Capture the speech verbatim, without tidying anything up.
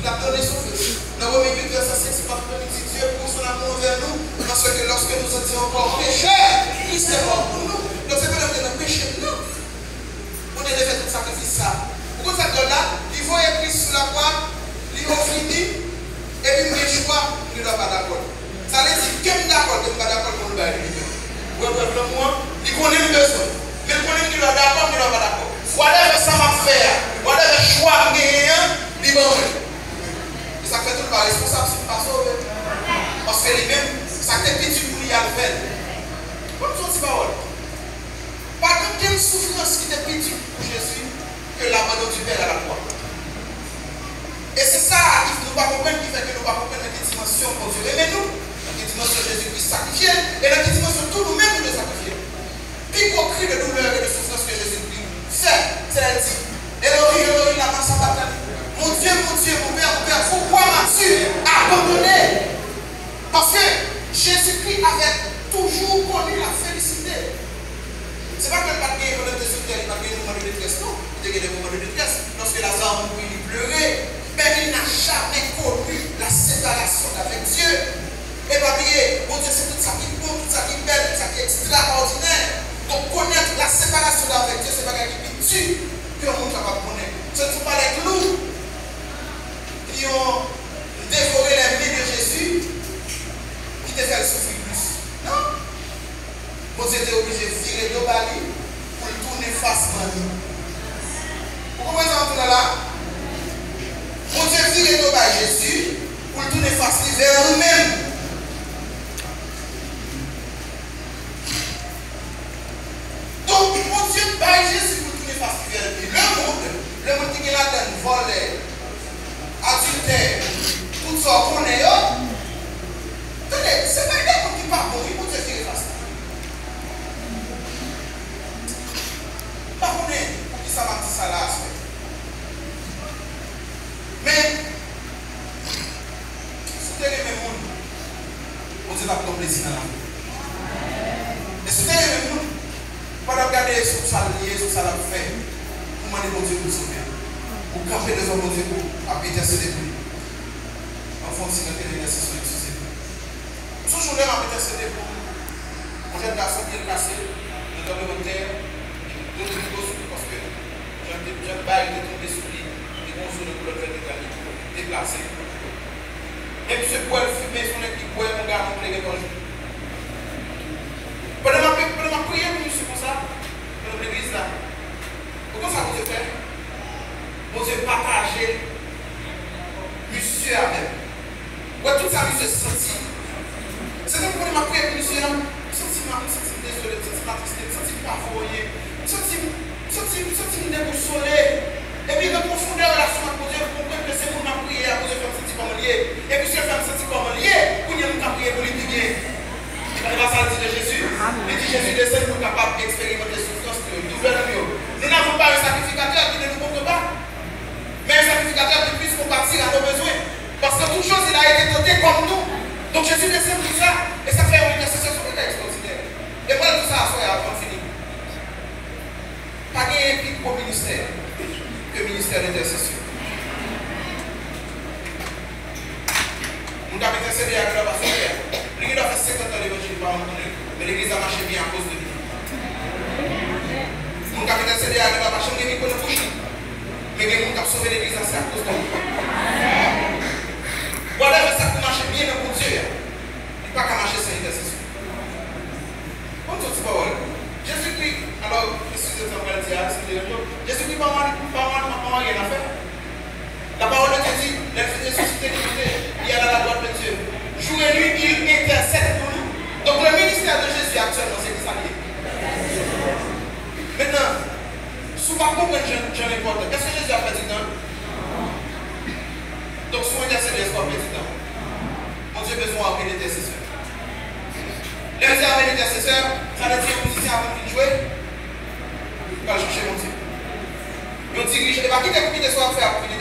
L ap donnen soufrans. Nan Women uit, vèsè senk, se pa pou nou di Dye pou son amour envè nou, paske lòske nou santi ankò pechè, Kris te mò pou nou. Donk, se pandan nou te nan peche nou, Bondye te fè tout sakrifis sa. Ou konn sa k dwòl la? Li voye Kris sou lakwa, li ofri li, epi m gen chwa, m gen dwa pa dakò. Sa vle di, ke m dakò, ke m pa dakò, l konn bay li. Ou wè prèv lanmou an? Li konnen m bezwen. Men l konnen m gen dwa dakò, m gen dwa pa dakò. Whatever sa m ap fè a, whatever chwa m genyen an, li ban mwen. E sa k fè tou l pa responsab si m pa sove. Paske li menm, sa k te pi di pou li, al fè l. Ban m di w yon ti pawòl. Pa t okenn soufrans ki te pi di pou Jezi ke l'abandon du Père à la croix. E se sa ki nou pa konprann, ki fè ke nou pa konprann nan ki dimansyon Bondye renmen nou, nan ki dimansyon Jezikri sakrifye, e nan ki dimansyon tou nou menm nou dwe sakrifye. Pi gwo kri de doulè e de soufrans ke Jezikri fè, se lè l di, Elohi, Elohi, lama sabakhtani? Mon Dieu, mon Dieu, mon Père, mon Père, pourquoi m'as-tu abandonné? Paske Jezikri avè toujou koni la felisite. Se pa ke l pa t gen, pandan l te sou tè, li pa t gen moman de detrès, non. Li te gen de moman de detrès. Lòske Laza mouri, li plere. Men il n'a jamais connu la séparation d'avec Dieu. E pa bliye, Bondye se tout sa ki bon, tout sa ki bèl, tout sa ki ekstraòdinè. Donk, connaître la séparation d'avec Dieu, se bagay ki pi di ke yon moun kapab konnen. Ce ne sont pas les clous qui ont dévoré les mains de Jésus ki te fè l soufri plis. Non. Bondye te oblije vire do ba li pou l tounen fas ban li. Ou konprann sa m ap di w la la? Bondye vire do bay Jezi pou l tounen fas li vè nou menm. Donk, Bondye bay Jezi pou l tounen fas li vè lemonn, lemonn ki gen ladann vòlè, adiltè, tout sa w konnen yo. Tande, se pa de moun ki pa bon, wi, Bondye vire fas li. M pa konnen poukisa m ap di sa la aswè. Men, si w te renmen moun, Bondye t ap pran plezi nan lavi w. E si w te renmen moun, ou pa t ap gade sou sa l ye, sou sa l ap fè, pou w mande Bondye pou l sove l. Ou kanpe devan Bondye pou w ap entèsede pou li. M ap fè yon ti rete nan entèsesyon, eskize m. M sonje yon lè m ap entèsede pou yon jèn gason, pye l kase nan tranblemanntè, dlo tonbe sou li paske jan l te, jan l bay te tonbe sou li, te gen yon zo nan kolòn vètebral li ki deplase. Men misye bwè l fimen, se yon nèg ki bwè yon galon kleren pa jou. Pandan m ap, pandan m ap priye pou misye konsa, nan legliz la, ou konn sa Bondye fè? Bondye pataje misye avè m. Wè tout sa misye santi. Se tankou kounye m ap priye pou misye an, m santi m, m santi m dezole, m santi m atriste, m santi m pa vo anyen. M santi m, m santi, m santi m debousole. Epi nan pwofondè relasyon m ak Bondye, m konprann ke se moun m ap priye a, Bondye fè m santi kòman l ye. E misye fè m santi kòman l ye, kounye a m ka priye pou li pi byen. E pa sa l di de Jezi? Li di Jezi desann pou l kapab eksperimante soufrans nou yo, doulè nou yo. Nous n'avons pas un sacrificateur qui ne nous comprend pas. Mais un sacrificateur qui puisse compatir à nos besoins. Parce que toute chose, il a été tenté comme nous. Donc Jésus descend pour ça. E sa fè yon entèsesyon, se yon bagay ekstraòdinè. E mwen di sa aswè a, avan m fini. Pa genyen pi gwo ministè ke ministè entèsesyon. Moun k ap entèsede a gen dwa pa sove a. Li gen dwa fè senkant tan levanjil li pa janm konnen l, men legliz la mache byen akoz de li. Moun k ap entèsede a gen dwa pa janm gen mikwo nan bouch li, men gen moun k ap sove legliz la se akoz de li. Whatever sa k pou mache byen nan Bondye a, li pa ka mache san entèsesyon. Ban m di yon ti pawòl. Jezikri, alò, eskize m sa m pral di a, si m deranje w. Jezikri pa mal, pa mal, pa mal anyen a fè. La parole de Dieu dit, les ressuscités qui étaient, il y a la droite de Dieu. Jour et nuit, il intercède pour nous. Donc le ministère de Jésus actuellement, c'est qui ça lié? Maintenant, si w pa konprann jan, jan l enpòtan, èske Jezi ap pèdi tan? Donk, si w entèsede, èske w ap pèdi tan? Bondye bezwen w anpil entèsesè. Lè m di anpil entèsesè, sa vle di yon mizisyen avan l fin jwe, li pral chèche Bondye. Yon dirijè, e pa kite pou kite sa w ap fè a pou vin